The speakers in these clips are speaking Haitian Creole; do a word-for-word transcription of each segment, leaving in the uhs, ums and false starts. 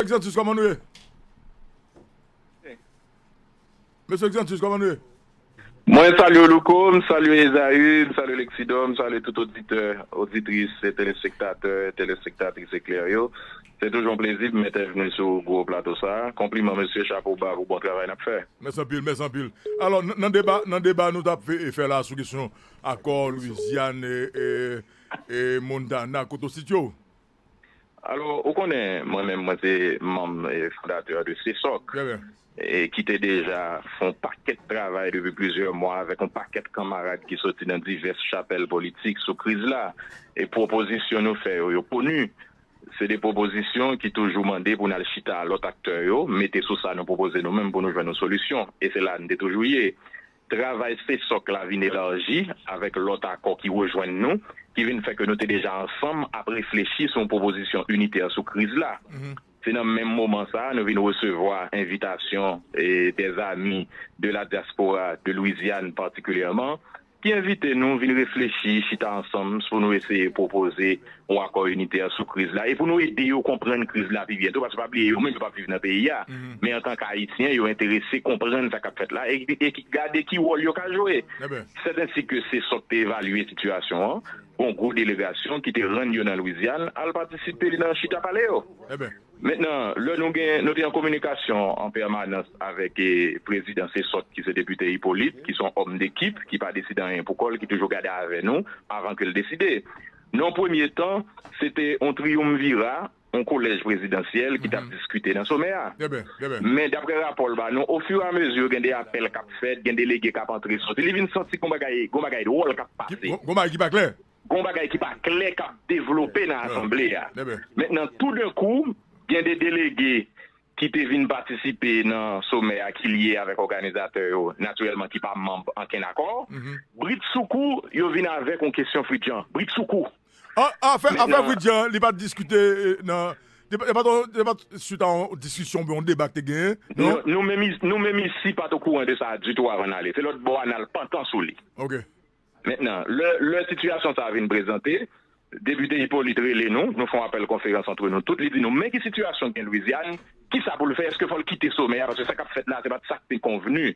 Exantus, kòman nou ye? Mesye Exantus, kòman nou ye? Mwen salye w, Louko, m salye Ezaü, m salye Lexidor, m salye tout oditè, oditris, e telespektatè, telespektatris Eklè yo. Se toujou yon plezi pou m entèvni sou gwo plato sa a. Konpliman, mesye, chapo ba pou bon travay n ap fè. Mèsi anpil, mèsi anpil. Alò, nan, nan deba, nan deba nou t ap fè, fè la sou kesyon akò Lwizyàn e, e, e Montana, kote w sitye w? Alò, ou konnen, mwen menm, mwen se manm, e, fondatè de CESOC, e, ki te deja fè yon pakèt travay depi plizyè mwa avèk yon pakèt kanmarad ki soti nan divès chapèl politik sou kriz la. E pwopozisyon nou fè yo, yo koni. Se de pwopozisyon ki toujou mande pou n al chita a lòt aktè yo, mete sou sa nou pwopoze nou menm pou nou jwenn yon solisyon. E se la n te toujou ye. Travay CESOC la vin elaji avèk lòt akò ki rejwenn nou, ki vin fè ke nou te deja ansanm ap reflechi sou yon pwopozisyon initè sou kriz la. Se nan menm moman sa a, nou vin resevwa envitasyon, e, des amis de la diaspora de Louisiane particulièrement, ki envite nou vin reflechi, chita ansanm pou nou eseye pwopoze yon akò initè sou kriz la e pou nou ede yo konprann kriz la pi byen tou, paske pa bliye, yo menm yo p ap viv nan peyi a, men antanke Ayisyen, yo enterese konprann sa k ap fèt la e, e ki gade ki wòl yo ka jwe. Sèt ensi ke CESOC te evalye sitiyasyon an, gon gwo delegasyon ki te rann yo nan Lwizyàn al patisipe nan chita pale yo. Mentnan, lè nou gen, nou te an kominikasyon an pèmanans avèk, e, prezidan CESOC, ki se depite Hyppolite, ki se yon òm dekip, ki pa deside anyen pou kò l, ki toujou gade avè nou avan ke l deside. Nan yon premye tan, se te yon triyumvira, yon kolèj prezidansyèl ki t ap diskite nan somè a. Men daprè rapò l ba nou, ofiramezi, gen de apèl k ap fèt, gen delege k ap antre soti. Li vin santi gon bagay, gon bagay dwòl k ap pase. Gon bagay ki pa klè. Gon bagay ki pa klè k ap devlope nan asanble a. Mentnan, toudenkou, gen de delege ki te vin patisipe nan somè a ki lye avèk òganizatè yo, natirèlman ki pa manm ankenn akò. Britsoukou, yo vin avèk yon kesyon fridjan. Britsoukou. Afè, afè fridjan, li pa t diskite, e, nan. Li pa t, li pa t suit a yon diskisyon oubyen yon deba ki te genyen, non? Nou, nou menm, nou menm isi pa t okouran de sa ditou avan n ale. Se lòt bò a n al pantan sou li. Mentnan, lè, lè sitiyasyon sa a vin prezante, depite Hyppolite rele nou, nou fè yon apèl konferans antre nou tout, li di nou, men ki sitiyasyon gen Lwizyàn, kisa pou l fè, èske fò l kite somè a, paske sa k ap fèt la, se pa t sa k te konvni.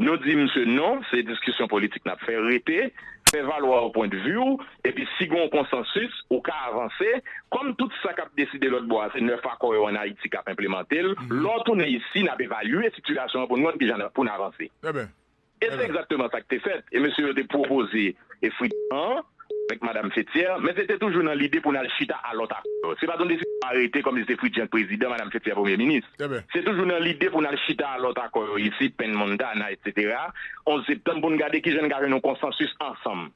Nou di misye, non, se diskisyon politik n ap fè, rete, fè valwa w pwendvi w, epi si gen yon konsansis, ou ka avanse, kòm tout sa k ap deside lòt bò a, se nèf akò yo ann Ayiti k ap enplimante l, lè w tounen isi, n ap evalye sitiyasyon an pou n konn kijan pou n avanse. E se egzakteman sa k te fèt. E mesye yo te pwopoze e Fritjan avèk Madanm Fetière, men se te toujou nan lide pou n al chita a lòt akò. Se pa t yon desizyon arete kòm si se Fritjan k prezidan, Madanm Fetière premye minis. Se toujou nan lide pou n al chita a lòt akò yo isi, Penn Montana, etsetera, onz septanm, pou n gade kijan n ka jwenn yon konsansis ansanm.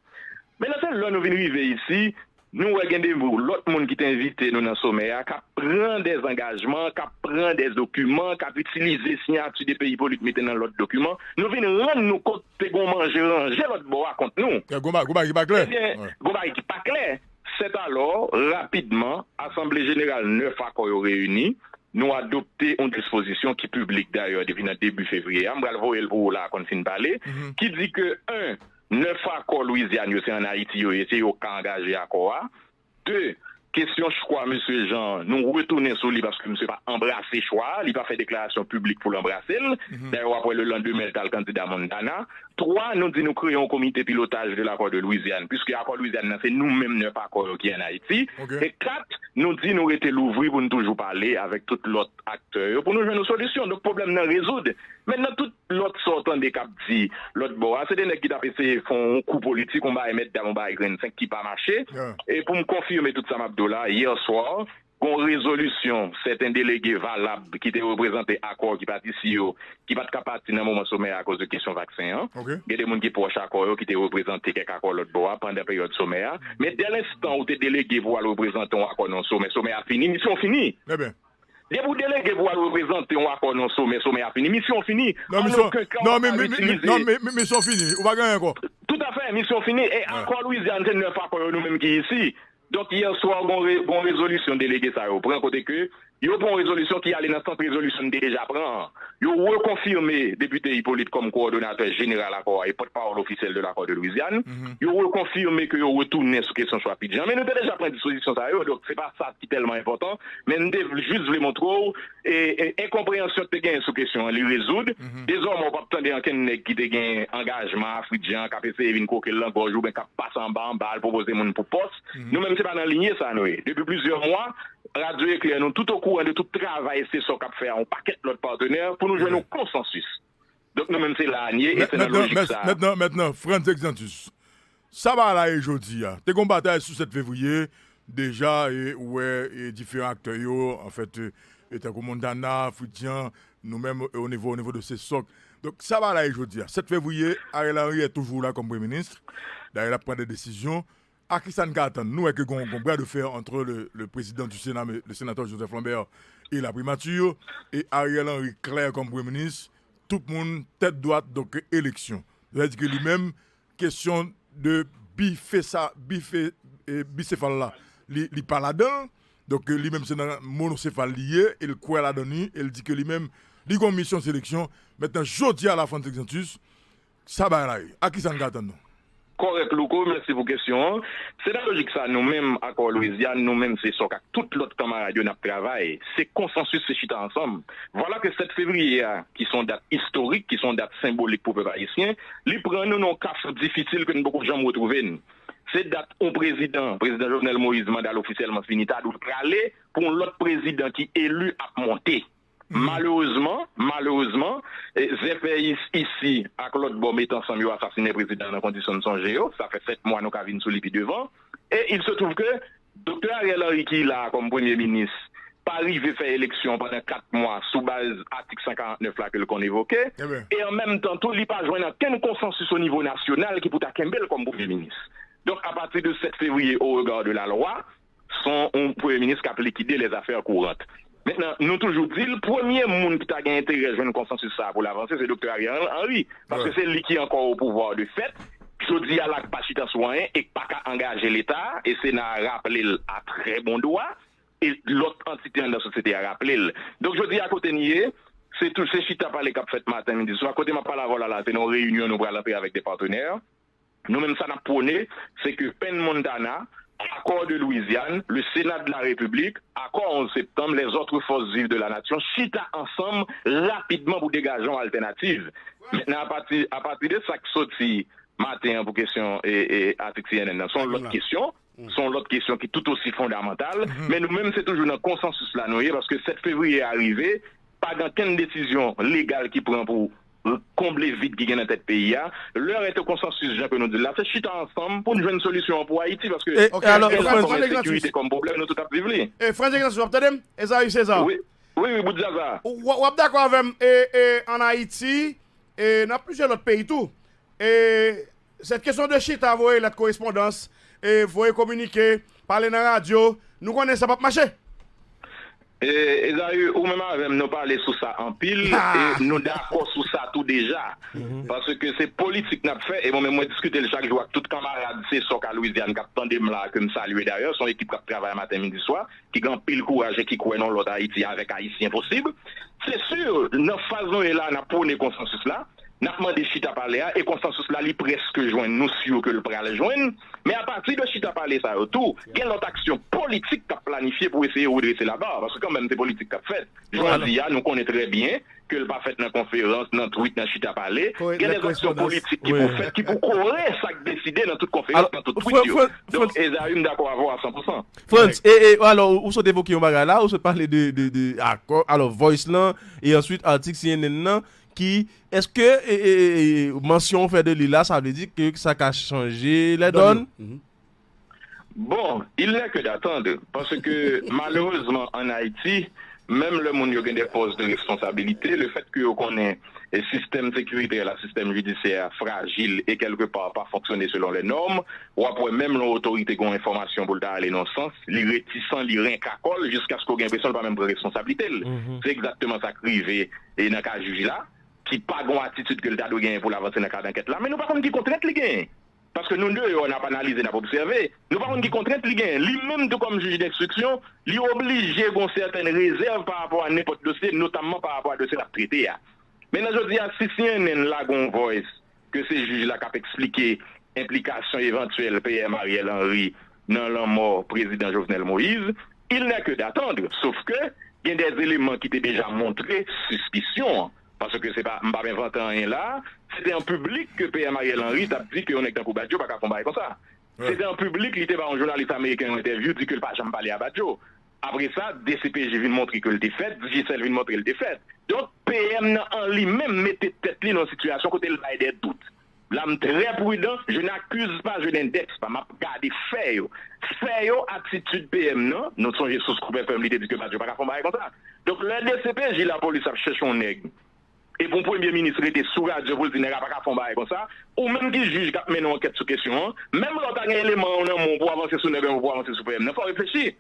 Men nan se lè nou vin rive isi, nou wè gen de lòt moun ki te envite nou nan somè a, k ap pran dè angajman, k ap pran dè dokiman, k ap itilize siyati de peyi Hyppolite mete nan lòt dokiman. Nou vin rann nou kont te gon manje ranje lòt bò a kont nou. Gon bagay ki pa klè. Ebyen, gon bagay ki pa klè. Sètalò, rapidman, Asanble Jeneral nèf akò yo reyini. Nou adopte yon dispozisyon ki piblik dayè depi nan debi fevriye a. M pral voye l pou ou la, konn fin pale, ki di ke, en, nèf akò Lwizyàn yo, se ann Ayiti yo ye, se yo k ka angaje akò a. De, kesyon chwa mesye Jean, nou retounen sou li paske misye pa anbrase chwa a, li pa fè deklarasyon piblik pou l anbrase l. Dayè, w ap wè lelandemen l t al kandida Montana. Twa, nou di nou kreye yon komite pilotaj de l'accord de Louisiane, piske akò Lwizyàn nan, se nou menm nèf akò yo ki ann Ayiti. E kat, nou di nou rete louvri pou n toujou pale avèk tout lòt aktè yo pou nou jwenn yon solisyon. Donk, pwoblèm nan rezoud. Mentnan, tout lòt sa w tande k ap di lòt bò a, se de nèg ki t ap eseye fè yon kou politik, yon bagay mètdam, yon bagay grenn senk ki pa mache. E pou m konfime tout sa m ap di w la, yè swa, gon rezolisyon sèten delege valab ki te reprezante akò ki pati si yo, ki pa t ka pati nan moman somè a akoz de kesyon vaksen an. Gen de moun ki pwòch akò yo ki te reprezante kèk akò lòt bò a pandan peryòd somè a. Men dè lenstan ou te delege pou w al reprezante yon akò nan yon somè, somè a fini, misyon w fini. Depi w delege pou w al reprezante yon akò nan somè, somè a fini, misyon w fini. An okenn ka w pa ka retilize. Non, misyon fini. Ou pa gen anyen ankò. Toutafè, misyon fini. E akò Lwizyàn, se nèf akò yo nou menm ki isi. Donk, yè swa, gon re-, gon rezolisyon delege sa yo pran kote ke Yo pran yon rezolisyon ki ale nan sans rezolisyon n te deja pran an. Yo rekonfime Depite Hyppolite kòm kowòdonatè jeneral akò a e pòtpawòl ofisyèl de l'accord de Louisiane. Yo rekonfime ke yo retounen sou kesyon chwa Fidji an. Men nou te deja pran dispozisyon sa yo, donk se pa sa ki tèlman enpòtan. Men m te jis vle montre w e, e enkonpreyansyon ki te genyen sou kesyon an, li rezoud. Dezòmè, w p ap tande ankenn nèg ki te gen angajman a Fidji an k ap eseye vin kwoke l nan gòj oubyen k ap pase anba anba al pwopoze moun pou pòs. Nou menm, se pa nan linye sa a nou ye. Depi plizyè mwa, Radyo Eklè, nou tout okouran de tout travay CESOC ap fè a yon pakèt lòt patnè pou nou jwenn yon konsansis. Donk, nou menm, se la a n ye e se nan lojik sa a. Mentnan, mentnan, Frantz Exantus, sa bagay la ye jodi a. Te gen yon batay sou sèt fevriye, deja, e, ou wè, e, diferan aktè yo, anfèt, e, e, tankou Montana, Fritz Jean, nou menm, e, o nivo, o nivo de CESOC. Donk, sa bagay la ye jodi a. Sèt fevriye, Ariel Henry est toujours là comme Premier ministre. Dayè, l ap pran de desizyon. A ki sa n ka atann? Nou wè ke gon, gon bras de fer entre le, le président du Sénat, le sénateur Joseph Lambert, e la primature, e Ariel Henry klè kòm premye minis, tout moun tèt dwat, donk eleksyon. Sa vle di ke li menm, kesyon de bife sa, bife, e, bisefal la, li, li pa ladan l. Donk, li menm se nan monosefal li ye, e l kwè ladan li, e l di ke li menm, li gon misyon seleksyon. Mentnan, jodi a la, Frantz Exantus, sa bay la ye. A ki sa n ka atann nou? Kòrèk, Louko, mèsi pou kesyon an. Se nan lojik sa, nou menm, Akò Louisiane, nou menm, CESOC ak tout lòt kanmarad yo, n ap travay. Se konsansis, se chita ansanm. Vwala ke sèt fevriye a, ki se yon dat istorik, ki se yon dat senbolik pou pèp ayisyen, li pran nou nan yon kafou difisil ke n poko janm retwouve n. Se dat yon prezidan, prezidan Jovenel Moïse, manda l ofisyèlman fini, ta dwe prale pou yon lòt prezidan ki eli ap monte. Malerezman, malerezman, e, zèfè is-, isi ak lòt bò met ansanm yo asasinen prezidan an nan kondisyon n sonje yo. Sa fè sèt mwa, nou ka vin sou li pi devan. E il se trouve que Doktè Ariel Henry ki la kòm premye minis pa rive fè eleksyon pandan kat mwa sou baz atik san karant nèf la ke l konn evoke. E an menm tan tou, li pa jwenn okenn konsansis o nivo nasyonal ki pou ta kenbe l kòm premye minis. Donk, apati de sèt fevriye, au regard de la loi, se yon premye minis k ap likide les affaires courantes. Mentnan, nou toujou di l, premye moun ki ta gen enterè jwenn konsansis sa a pou l avanse, se Doktè Ariel Henry, paske se li ki ankò o pouvwa de fèt, jodi a la k pa chita sou anyen e k pa ka angaje Leta, e Sena a raple l a trè bon dwa, e lòt antite anndan sosyete a raple l. Donk, jodi a, kote n ye, se tou, se chita pale k ap fèt maten, midi, swa. Kote m ap pale avè w la, la, se nan yon reyinyon nou pral antre avèk de patnè. Nou menm, sa n ap pwone, se ke Penn Montana, Accord de Louisiane, le Sénat de la République, Accord onze septembre, les autres forces vives de la nation, chita ansanm rapidman pou degaje yon altènativ. Mentnan, apati, apati de sa k soti maten an pou kesyon, e, e, atik C N N nan, se yon lòt kesyon. Se yon lòt kesyon ki tout osi fondamantal. Men nou menm, se toujou nan konsansis la nou ye, paske sèt fevriye a rive, pa gen okenn desizyon legal ki pran pou konble vid ki gen nan tèt peyi a. L'heure est au consensus, jan ke nou di l la. Se chita ansanm pou n jwenn solisyon an pou Ayiti, paske kèlkeswa kòm ensekirite, kòm pwoblèm, nou tout ap viv li. E, Frantz Exantus, w ap tande m? Ezayi Seza. Wi, wi, wi, bout zaza. W, w ap dakò avè m, e, e, ann Ayiti, e nan plizyè lòt peyi tou, e, sèt kesyon de chita, voye lèt korespondans, e, voye kominike, pale nan radyo, nou konnen sa p ap mache. E, Ezayi, ou menm avè m, nou pale sou sa anpil, e nou dakò sou sa tou deja. Paske se politik n ap fè, e mwen menm mwen diskite l chak jou ak tout kanmarad CESOC a Louisiane k ap tande m la, ke m salye dayè, se yon ekip k ap travay maten, midi, swa, ki gen anpil kouraj e ki kwè nan yon lòt Ayiti avèk Ayisyen posib. Se si, nan faz nou ye la, n ap pwone konsansis la, n ap mande chita pale a, e konsansis la, li prèske jwenn, nou si ke l pral jwenn. Men apati de chita pale sa yo tou, gen lòt aksyon politik k ap planifye pou eseye redrese laba, paske kanmenm se politik k ap fèt. Jodi a, nou konnen trè byen ke l pa fèt nan konferans, nan twit, nan chita pale. Gen de aksyon politik ki pou fèt, ki pou kore sa k deside nan tout konferans, nan tout twit yo. Donk, Ezayi, m dakò avè w a san pou san. Frantz, e, e, alò, ou, ou sot evoke yon bagay la, ou sot pale de, de, de akò, alò, Voice lan, e answit atik C N N nan, ki, èske, e, e, e, e, mansyon ou fè de li la, sa vle di ke sa ka chanje ledòn? Bon, il n'est que d'attendre, paske malerezman ann Ayiti, menm lè moun yo gen de pòs de responsabilite, le fèt ke yo konnen e sistèm sekiritè la, sistèm jidisyè a frajil e kèlke pa pa fonksyone selon les normes, w ap wè menm lè yon otorite gen yon enfòmasyon pou l ta ale nan yon sans, li retisan, li renka kò l jiskaske w gen enpresyon l pa menm pran responsablite l. Se egzakteman sa k rive e nan ka jij la, ki pa gen yon atitid ke l ta dwe genyen pou l avanse nan kad ankèt la, men nou pa konn ki kontrent li genyen. Paske nou deyò, n ap analize, n ap obsève. Nou pa konn ki kontrent li genyen. Li menm tou kòm jij denstriksyon, li oblije gen yon sètèn rezèv pa rapò a nenpòt dosye, notamman pa rapò a dosye l ap trete a. Mentnan jodi a, si C N N lage yon voice ke se jij la k ap eksplike enplikasyon evantyèl P M Ariel Henry nan lanmò prezidan Jovenel Moïse, il n'est que d'attendre. Sof ke gen des éléments ki te deja montre sispisyon an. Paske se pa, m p ap envante anyen la, se te an piblik ke P M Ariel Henry t ap di ke yon nèg tankou Badio pa ka fè yon bagay konsa. Se te an piblik, li te ba yon jounalis ameriken yon entèvyou, di ke l pa janm pale a Badio. Apre sa, D C P J vin montre ke l te fèt, Digicel vin montre l te fèt. Donk, P M nan an li menm mete tèt li nan yon sitiyasyon kote l bay de dout. La, m trè pridan, je n'accuse pas, je n'indexe pas, m ap gade fè yo. Fè yo, atitid P M nan, nou sonje sous Koup F M, li te di ke Badio pa ka fè yon bagay konsa. Donk, lè D C P J lapolis ap chèche yon nèg, epi yon premye minis rete sou radyo pou l di nèg la pa ka fè yon bagay konsa, ou menm ki jij k ap mennen yon ankèt sou kesyon an, menm lè w ta gen eleman yo nan men w pou w avanse sou nèg la, pou w avanse sou P M nan, fò w reflechi.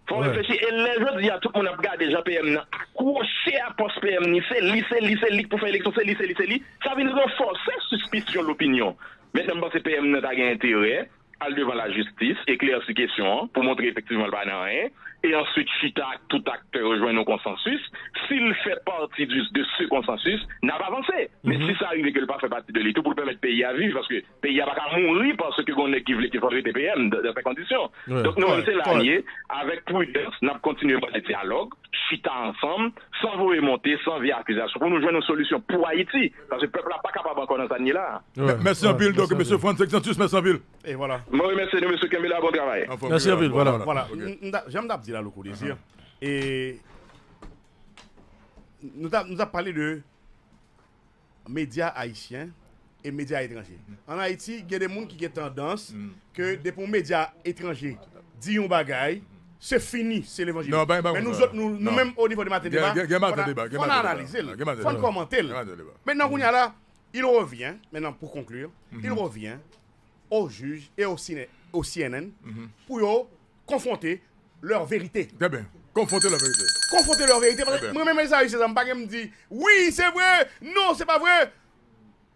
Fò w reflechi. E lè jodi a, tout moun ap gade jan P M nan akwoche a pòs P M ni, se li, se li, se li k pou fè eleksyon, se li, se li, se li, sa vin ranfòse sispisyon lopinyon. Mentnan, m panse P M nan ta gen enterè al devan lajistis, eklèsi kesyon an, pou montre efektivman l pa nan anyen, e answit chita ak tout aktè yo jwenn yon konsansis. Si l fè pati di, de se konsansis, n ap avanse. Men si sa rive ke l pa fè pati de li tou, pou l pèmèt peyi a viv, paske peyi a pa ka mouri paske gen yon nèg ki vle ke fò l rete P M dan, dan sèten kondisyon. Donk, nou menm, se la n ye. Avèk pridans, n ap kontinye mande dyalòg, chita ansanm, san voye monte, san vye akizasyon, pou nou jwenn yon solisyon pou Ayiti. Paske pèp la pa kapab ankò nan sa n ye la. Mèsi anpil, donk, mesye Frantz Exantus, mèsi anpil. E vwala. Mwen remèsye nou, mesye, kenbe la, bon travay. Mèsi anpil, vwala. Vwala. M, m ta, jan m t ap di la, Louko Désir, e nou t ap, nou t ap pale de medya ayisyen e medya etranje. Ann Ayiti, gen de moun ki gen tandans ke depi yon medya etranje di yon bagay, se fini, se levanjil. Men nou zòt, nou, nou menm, o nivo de Maten Deba, fò n analize l, fò n kòmante l. Mentnan, kounye a la, il revient, maintenant pour conclure, il revient aux juges et au, au C N N pou yo confronter leur vérité. Trè byen. Konfwonte la verite. Confronter leur vérité. Paske mwen menm, Esaü Cesar, m pa gen m di, wi, se vre, non, se pa vre.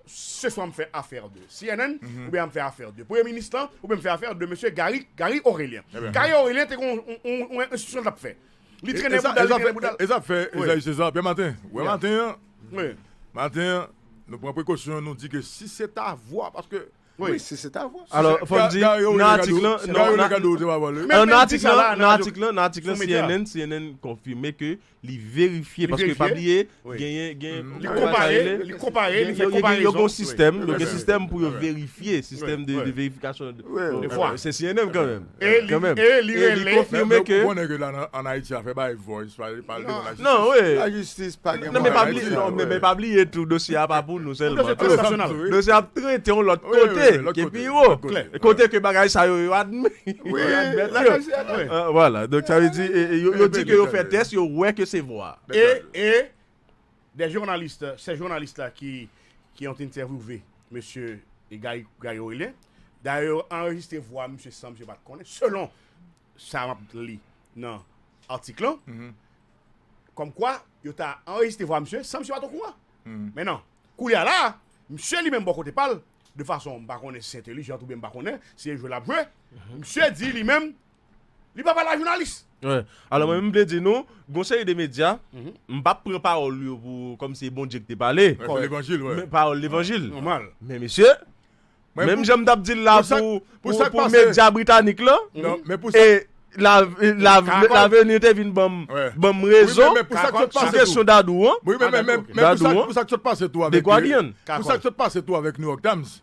Se swa m fè afè de C N N, oubyen m fè afè de Premye Minis lan, oubyen m fè afè de mesye Gary, Gary Orélien. Gary Orélien te gen yon, yon, yon, yon enstitisyon l t ap fè. Li trennen bouda l, li trennen bouda l. E sa fè, Esaü Cesar, Pierre Martin. Wè, Martin an, Martin an, nou pran prekosyon, nou di ke si se ta vwa, paske Wi, si se ta vwa. Alò, fò m di, nan atik lan, nan atik lan, nan atik lan, nan atik lan, C N N, C N N konfime ke li verifye, paske pa bliye, genyen, gen, li konpare, li konpare, li fè konparezon. Yo gen yon sistèm, yo gen sistèm pou yo verifye, sistèm de, de verifikasyon de, de vwa. Se C N N kanmenm. E li, e li konfime ke. Ou konnen ke la, an Ayiti, afè bay vwa, pa, pa al devan lajistis. Non, wi. Lajistis pa gen vwa an Ayiti. Non, men, men pa bliye tou, dosye a pa pou nou sèlman. Dosye a ap trete yon lòt kote, ki pi wo. Kote ke bagay sa yo, yo admèt yo. Vwala, donk sa vle di, e, e, yo, yo di ke yo fè tès, yo wè ke se vwa. E, e, des journalistes, ces journalistes-là qui, qui ont interviewé mesye Gary, Gary Orélien, dayè yo anrejistre vwa misye san misye pa t konnen, selon sa m ap li nan atik lan, kòmkwa yo ta anrejistre vwa misye san misye pa t okouran. Men non, koulye a la, misye li menm bò kote pa l, de fason m pa konnen si se entelijant oubyen m pa konnen, se jwe l ap jwe, misye di li menm, li pa pale a jounalis. Wi. Alò, mwen menm, m vle di nou, gon seri de medya, m p ap pran pawòl yo pou, kòmsi se Bondye ki te pale. Wi, se levanjil, wi. Men pawòl levanjil. Nòmal. Men mesye, menm jan m t ap di l la pou, pou, pou medya britanik lan, e la, la, Laveni te vin ban m, ban m rezon sou kesyon Dadou an. Wi, men, men, men, men pou sa, pou sa k sot pase tou avèk, pou sa k sot pase tou avèk New York Times,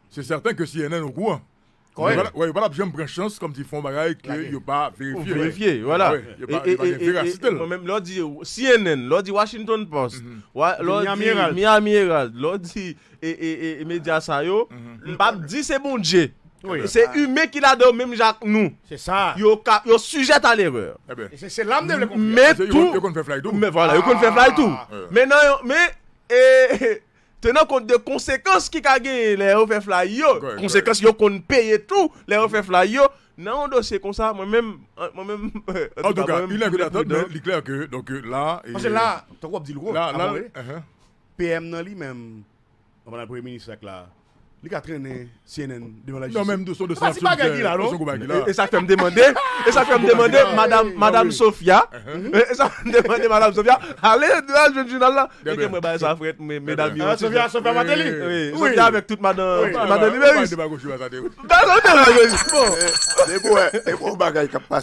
se sèten ke C N N okouran. Yo pa t ap janm pran chans kòmsi fè yon bagay ke yo pa verifye. Verifye, vwala. Yo pa, yo pa gen verasite l. Mwen menm, lè w di C N N, lè w di Washington Post, lè w di Miami Herald, lè w di e, e, e, e medya sa yo, m p ap di se Bondye. Se imen ki ladan yo menm jan ak nou. Yo ka, yo sijè a lerè. Men tou, yo konn fè flay tou. Men vwala, yo konn fè flay tou. Men nan yon, men, e, tenan kont de konsekans ki ka genyen lè yo fè flay yo. Konsekans yo konn peye tou lè yo fè flay yo. Nan yon dosye konsa, mwen menm, mwen menm, antouka, mwen menm, il est que d'attendre, men li klè ke, donk, la, paske la, tankou w ap di l gwo, la, la, P M nan li menm, anvan l al premye minis la, Li ka trennen C N N devan lajistis. Non, menm de son de sa. Bagay ki la, non? E sa fè m demande, e sa fè m demande madam, madam Sofia, e sa fè m demande madam Sofia, ale nan jwenn jounal la. Li ke mwen bay sa frèt, medam yo. Sofia, Sofia Martelly. Wi, Sofia avèk tout madan, madan Liberis. Demagoji sa te. Bon. Depi w bagay k ap pase.